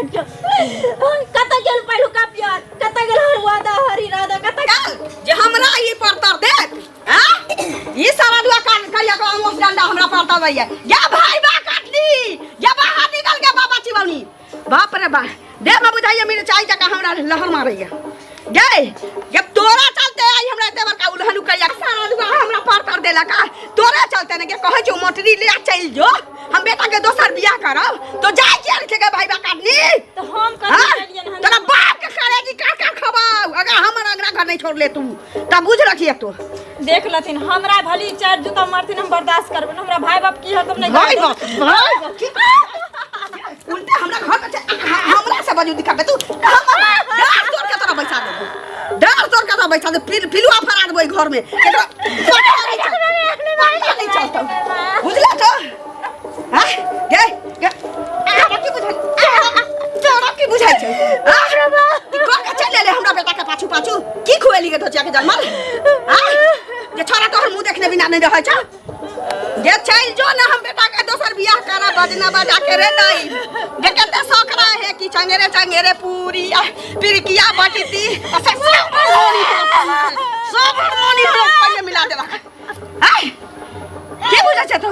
काटि के कतऽ गेल पहिलुका प्यार, कतऽ गेल हर वादा हर इरादा, कतऽ गेल जे हमरा ई परतर देत? हाँ, ई सारा दुआ काट करिया के आमोस डंडा हमरा परतर दैया। या भाई बा काटली या बाहर निकल के बाबा चिबौनी। बाप रे बा, देह में बुझाइए मिरचाई जकाँ हमरा लहर मारैया। गे जब तोरा चलते आई हमरा एते बड़का उलहन उकैया सारा दुआ हमरा परतर देलक आ तोरा चलते ने के कहै छौ मोटरी ले चल जो, हम बेटा के दोसर बियाह करब तो जाय किया लिखे के भाई बा काटनी? तो हम कथी हाँ? केलियन हन? तोरा बाप के करेजी का का खबाऊ अगर हमर अंगना घर नहीं छोड़ ले तू तब बुझ रखिए तू। देख लथिन हमरा भली चार जूता मारथिन हम बर्दाश्त करबे, हमरा भाई बाप की हतम नहीं। भाई बाप, भाई बाप की उल्टा हमरा घर में हमरा से बजू दिखाबे तू? हमरा डार तोड़ के तोरा बैठा देबो, डार तोड़ के तोरा बैठा दे, फिर पिलुआ फरा देबो ई घर में। केकरो पता नहीं चल, पता नहीं चलतो, बुझला तो? हां गे गे तोरा की बुझाई, तोरा की बुझाई छै? हां, की कर के चल ले हमरा बेटा के पाछू पाछू? की खुएली के धोचिया के जनमल? हां, जे छोरा तोहर मुंह देखने बिना नहीं रहै छ। जे चल जो ना, हम बेटा के दोसर बियाह करा बजना बजा के रे नहीं जे कते शौक रहे है कि चंगेरे चंगेरे पूरी आ पिरकिया बटती आ सब सब हारमोनी, सब हारमोनी हम पहले मिला देलक। आय के बुझै छै तू?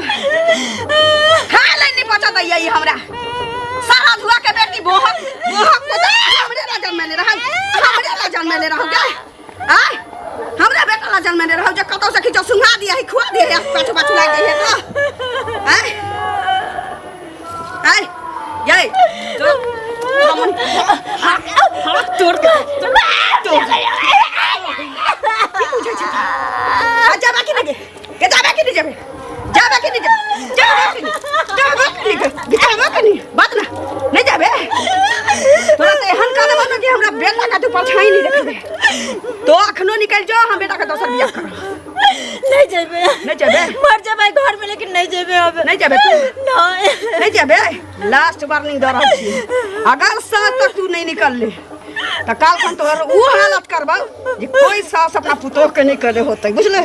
खा ले नहीं पचा दैया ई हमरा सारा धुआ के बेटी। बोहक बोहक को तो हमरे ला जन्मेले रहौ, हमरे ला जन्मेले रहौ गे। आय हमरा बेटा ला जन्मेले रहौ जे कतौ से खींचो सुंघा दिया है, खुआ दिया है, पाछू पाछू लाग गई है तो। आय आय ये तो हम हाथ हाथ तोड़ के तोड़ की बुझै छै तू? आ जाबे कि नहीं के? जाबे कि नहीं? जाबे, जाबे कि नहीं? जाबे कि नहीं? जाबे कि नहीं? जाबे कि नहीं? बात ना नहीं जाबे। तोरा तो एहन कर देबो ना कि हमरा बेटा का तू परछाई नहीं देखबे। तो अखनो निकल जो, हम बेटा का दोसर बियाह करब। नहीं जेबे। नहीं जेबे? मर जेबे घर में लेकिन नहीं जेबे अब। नहीं जेबे तू? नहीं। नहीं जेबे? लास्ट वार्निंग दे रहल छी, अगर साँझ तक तू नहीं निकलले तऽ काल खन तोहर ऊ हालत करबौ जे कोई सास अपना पुतोह के नहीं करे होते, बुझले?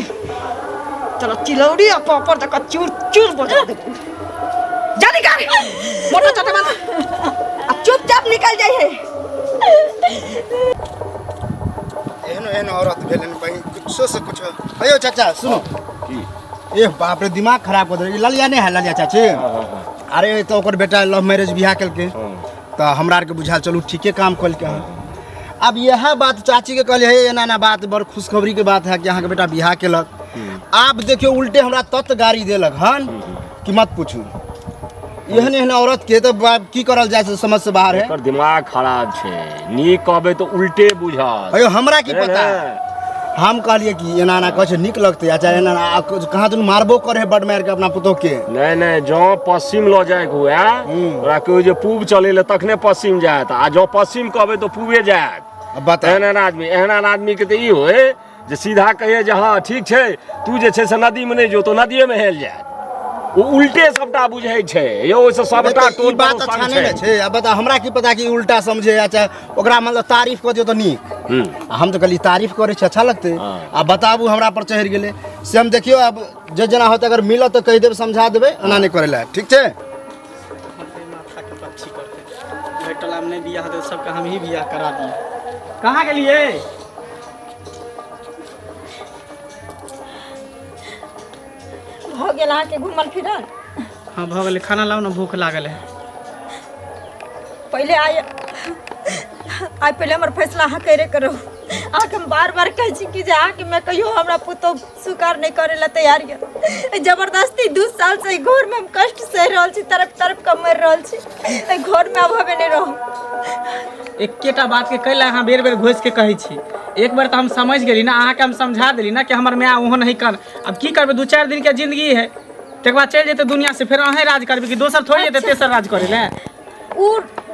चलो चिलौरी आ पापड़ जका चूर चूर बजा देबो। जा निकाल मोटर चटे बंद आ चुपचाप निकल जाइ है। एहन एहन औरत भेलन बहिन, कुछो से कुछो। अयो चाचा सुनो। की? ए बाप रे, दिमाग खराब कर देलक। ई ललिया नहीं है, ललिया चाची? अरे तो ओकर बेटा लव मैरिज बियाह केलकै तऽ हमरा आरके बुझायल चलू ठीके काम कलकै हन। अब यह बात चाची के कहलियै, हे एना एना बात, बड़ खुशखबरी के बात है कि अहाँके बेटा बियाह केलक। आब देखियौ उल्टे हमरा तत गाड़ी देलक हन कि मत पूछू। एहन एहन औरत के तऽ की करल जाय से समझ से बाहर है। एकर दिमाग खराब छै, नीक कहबै तऽ उल्टे बुझत। अयो हमरा की पता? ने? हम कहलियै कि एना एना कहै छै नीक लगतै। अच्छा एना एना आ कहाँ दुनू मारबो करे है बड मारि के अपना पुतोह के। नहीं नहीं, जँ पश्चिम लऽ जाइके हुए ओकरा कहियौ जे पूब चलै लए, तखने पश्चिम जायत, आ जँ पश्चिम कहबै तऽ पूबे जायत। अब बता। एहन एहन आदमी, एहन एहन आदमी के तऽ ई होय जे सीधा कहिए जे हाँ ठीक छै, तू जे छै से नदीमे नहि जो, तऽ नदिएमे हेल जायत। ओ उल्टे सबटा बुझै छै यौ, ओहिसँ सबटा नहि तऽ ई टोल बात पड़ोस अच्छा संग नहि ने छै। छै। अब बता हमरा की पता कि उल्टा समझे या चाहे ओकरा मतलब तारीफ कऽ दियौ तऽ नीक। आ हम तऽ कहलियै तारीफ करै छै अच्छा लगतै। आ बताबू हमरा पर चढ़ि गेलै से। हम देखियौ आब जे जेना होतै, अगर मिलत तऽ कहि देबै, समझा देबै एना नहि करै लए, ठीक छै? माथा के पक्षी करते भरि टोलामे नहि बियाह हेतै, सबके हम ही बियाह करा दिए। कहाँ गेलियै? भऽ गेल अहाँके घूमल फिरल? हाँ भऽ गेलै। खाना लाउ ने, भूख लागल है। पहिले आइ आइ पहिले हमर फैसला अहाँ करे करू। अहाँके हम बार बार कहै छी कि जे अहाँके मैं कहियो हमरा पुतोह स्वीकार नहि करै लए तैयार यऽ। जबरदस्ती 2 साल से एहि घरमे हम कष्ट सहि रहल छी, तड़प तड़प कऽ मरि रहल छी। एहि घरमे आब हमे नहि रहब। एकेटा बातके कैला अहाँ बेर बेर घोसि के कहै छी? एक बेर तऽ हम समझि गेली ने, अहाँके हम समझा देली ने कि हमर माय ओहन है कन। अब की करबै, 2-4 दिन के जिंदगी है, तकर बाद चलि जेतै दुनिया से, फेर अहें राज करबै कि दोसर थोड़ी एतै तेसर राज करै लए? उ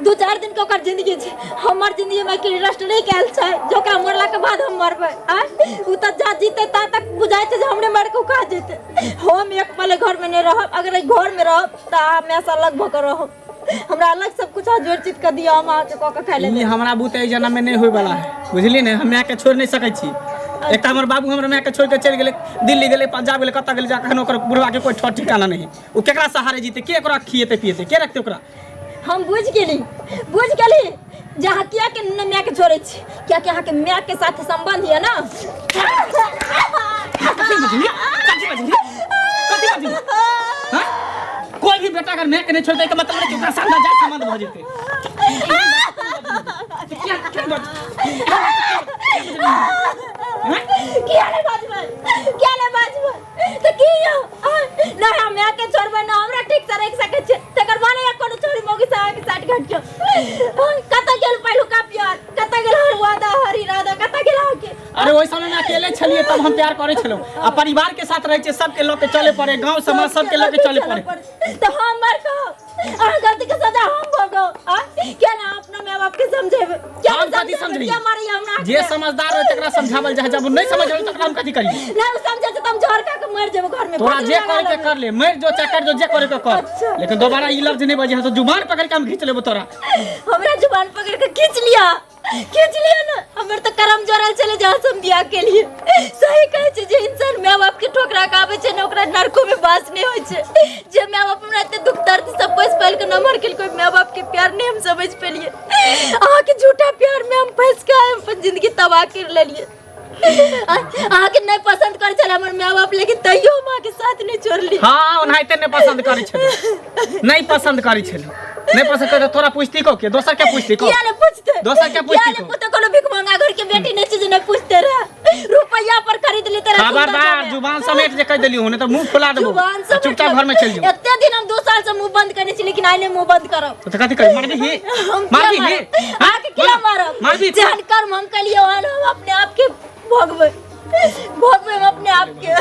2-4 दिन के ओकर जिंदगी छै, हमर जिंदगी में कि रस्ट नहीं कैल छै जो ओकरा मरला के बाद हम मरबै? आँय उ तऽ जा जीते ता तक बुझाइ छै जे हमरे मारि के उखा जेतै। हम एक पल घर में नहीं रहब। अगर एहि घर में रहब तऽ अहाँ माय से अलग भऽ के रहब। हमरा अलग सब कुछ अहाँ जोड़ चित कऽ दिअ, हम अहाँके कऽ के खाइ लए ई देब। हमरा बुते एहि जन्म में नहीं होय वाला है, बुझलियै ने? हम माय के छोड़ि नहीं सकै छी। एक तऽ हमर बाबू हमरा माय के छोड़ि के चलि गेलै, दिल्ली गेलै, पंजाब गेलै, कतऽ गेलै, जा कखनो ओकर बुढ़वा के कोई ठोर ठिकाना नहीं। ओ केकरा सहारे जीते? के ओकरा खिएतै पिएतै? के रखतै ओकरा? हम बुझि गेली, बुझि गेली जे अहाँ किया के ने माय के छोड़ै छी, कियाकि अहाँके माय के साथ संबंध यऽ ना। कथी बजली? कथी बजली? कथी बजली? हाँ? कोई भी बेटा अगर माय के नहीं छोड़तै के मतलब नहीं कि ओकरा साथ नाजायज संबंध भऽ जेतै। किया किया बज- हाँ? किया नहि बाजबै, किया नहि बाजबै तऽ की यौ? नहि हम माय के छोड़बै ना, हमरा ठीक से राखि सकै छियै तकर माने या कोनो छोरी मौगी से अहाँके साठ घाट के। कतऽ गेल पहिलुका प्यार, कतऽ गेल हर वादा हर इरादा, कतऽ गेल अहाँके? अरे ओहि समय में अकेले छलिए तब हम प्यार करे छलहुँ, आ परिवार के साथ रहे छियै, सबके लऽ के चले पड़े, गांव समाज सबके लऽ के चले पड़े। तऽ हम मर कहब अहाँ गलती के सजा हम भोगब। आ किया ना अपना माय बाप के समझेबै? किया हम ना कथी समझेबै? समझेबै? किया मारैया हमरा? जे समझदार होय तकरा समझावल जाय, जब नहीं समझ रहल तकरा हम कथी करियै? ना उ समझे छै त हम जहर खा के मर जेबै घर में। तोरा फांसी जे लगा करे के लेबै। कर ले, मर जो चाहे कर जो, जे करे के कर। अच्छा। लेकिन दोबारा ई लफ्ज नहीं बजी, तो जुबान पकड़ के हम खींच लेबो तोरा। हमरा जुबान पकड़ के खींच लिया, खींच लिया ना, हमर तऽ करम जोड़ल छलै जहाँ से हम बियाह केलिए। सही कहै छै जे इंसान माय बाप के ठोकरा के आबै छै ने ओकरा नरको में वास नहि होइ छै। जे माय बाप हमरा एते दुख दर्द सब पोसि पालि के नमहर केलकै, ओहि माय बाप के प्यार नहि हम समझ पेलिए। अहाँके झूठा प्यार में हम फंसि के आइ अपन जिंदगी तबाह कर लेलिए। अहाँके नहि पसंद करै छलै हमर माय बाप, लेकिन तैयो हम अहाँके साथ नहि छोड़ली। हाँ, ओनाहिते नहि पसंद करै छलै, नहि पसंद करै छलै, नहि पसंद करै तोरा पूछती को के दोसर के पूछती को? किया नहि पूछते? दोसर के पूछती किया को? नहि पूछते? कोनो भीख मंगा घर के बेटी नहि छै जे नहि पूछते रहे, रुपैया पर खरीद लेते रहे। खबरदार जुबान समेट जे कह देली हो, नहीं तो मुंह फुला देबो। जुबान समेट चुपचाप घर में चल जाओ। एते दिन हम 2 साल से मुंह बंद करने छी, लेकिन आइ नहि मुंह बंद करब। तो कथी करी? मारबी ही? हम मारबी किया ही? मारब? अहाँके किया मारब? मारबी? जेहन कर्म हम केलियै ओहन हम अपने आप के भोगबै, भोगबै हम अपने आप के।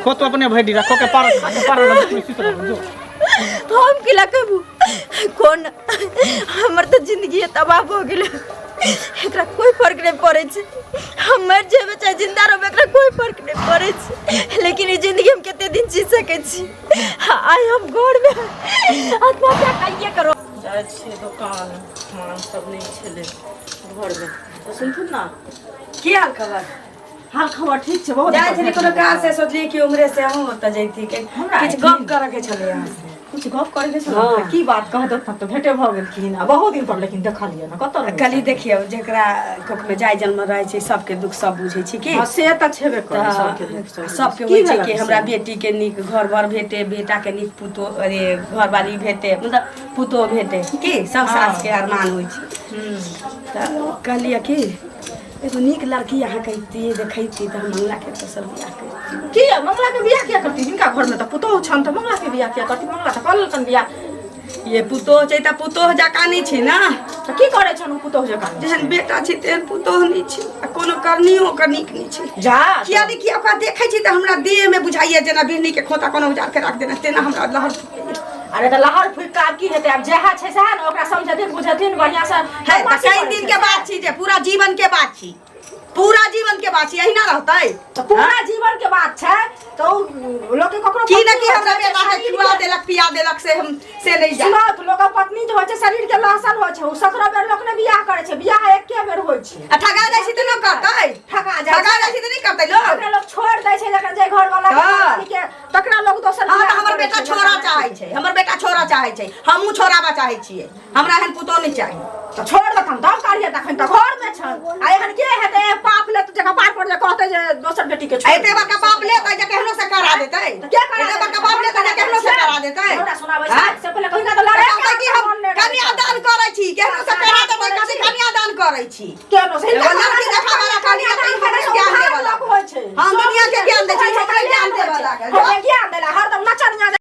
खो तो अपने भरि रखो के पार खा के पार जो। हम की कहबू कोन हमर तऽ जिंदगी तबाह भऽ गेलै, एकरा कोई फर्क नहीं पड़ै छै। हम मरि जेबै चाहे जिंदा रहबै, एकरा कोई फर्क नहीं पड़ै छै। लेकिन ई जिंदगी हम कते दिन जी सकै छी? आइ हम घरमे आत्महत्या कहिए करो। जाइ छियै दोकान, सामान सब नहि छलै घरमे। तऽ सुनथुन ना। की हाल खबर? हाल खबर ठीक छै। बहुत जाइ छलियै कोनो काज से, सोचलियै कि उम्हरे से हमहूँ ओतऽ जैती, हमरा किछु गप करऽ के छलै अहाँ से। कुछ गप करे के छलै? की बात कह दो तऽ भेटे भऽ गेलखिन आ बहुत दिन पर, लेकिन देखलियै ना कतऽ रहै। कहली देखियौ, जेकरा कोख में जाय जन्म रहै छै सबके दुख सब बुझै छै की। हँ, से तऽ छेबे करै, सबके दुख सब सबके की होइ छै भेलनि कि से? हमरा बेटी के नीक घर बर भेटे, बेटा के नीक पुतोह, अरे घरवाली भेटे, मतलब पुतोह भेटे, की सब सास के अरमान होइ छै। तऽ कहलियै कि एगो नीक लड़की अहाँ कहितियै देखैती तऽ हम मंगला के दोसर बियाह करितियै। किया मंगला के बियाह किया करती? हिनका घर में तऽ पुतोह छनि तऽ मंगला के बियाह किया करती? मंगला तऽ कऽ लेलकनि बियाह। ये पुतोह छै तऽ पुतोह जकाँ नहि छै ने। तऽ की करै छनि ओ पुतोह जकाँ नहि? जेहन बेटा छै तेहन पुतोह नहि छै आ कोनो करनियो ओकर नीक नहि छै। जा किया नहि किया ओकरा देखै छी तऽ हमरा देहमे बुझाइए जेना बिढ़नी के खोता कोनो उजाड़ के राख देने तेना हमरा लहर फूकैए। अरे तऽ लहर फूकि कऽ आब की हेतै? आब जएह छै सएह ने, ओकरा समझेथिन बुझेथिन बढ़िआँ से। है तऽ बदमाशी कई करै दिन छै के से। बात छी जे पूरा जीवन के बात छी, पूरा जीवन के बात छी, अहिना रहतै? तऽ पूरा जीवन के बात छै तऽ ओ लोक के ककरो की न पत्नी की होइ हमरा छै, बेटा के शरीर खिया के- देलक पिया देलक से हम से नहीं जान। सुनत लोकक पत्नी जे होइ छै शरीर के लहसन होइ छै, ओ 17 बेर लोक नहि बियाह करै छै, बियाह एके बेर होइ छै। आ ठगा जाइ छै तऽ लोक करतै? ठगा जाइ ठगा छै। जाइ छै तऽ नहि करतै लोक? तकरा लोक छोड़ि दै छै, जकरा जे घरवाला के हाँ। घरवाली के तकरा लोक दोसर हाँ, बियाह तऽ हमर करै बेटा छै, छोड़ा चाहै छै, हमर बेटा छोड़ा चाहै छै, हमहूँ छोड़ाबा चाहै छियै, हमरा एहन पुतोह नहि चाही। तऽ छोड़ देतन तब करिहे, तखन तऽ घर में छन आ एहन के हेतै पाप लेत जे कपार पर जे कहतै जे दोसर बेटी के छोड़। एते बड़का पाप लेतै जे केहनो से करा देतै? तऽ के करा एते बड़का पाप लेतै जे केहनो से करा देतै? हमरा सुनाबै हाँ? छै से पहिले कहिना तऽ लड़े कहतै कि हम कन्यादान करै छी, केहनो से करा देबै, कथी कन्यादान करै छी? केहनो से एगो लड़की देखाबै ला कहलियै तऽ ई हमरा ज्ञान देबऽ लागल। होइ छै।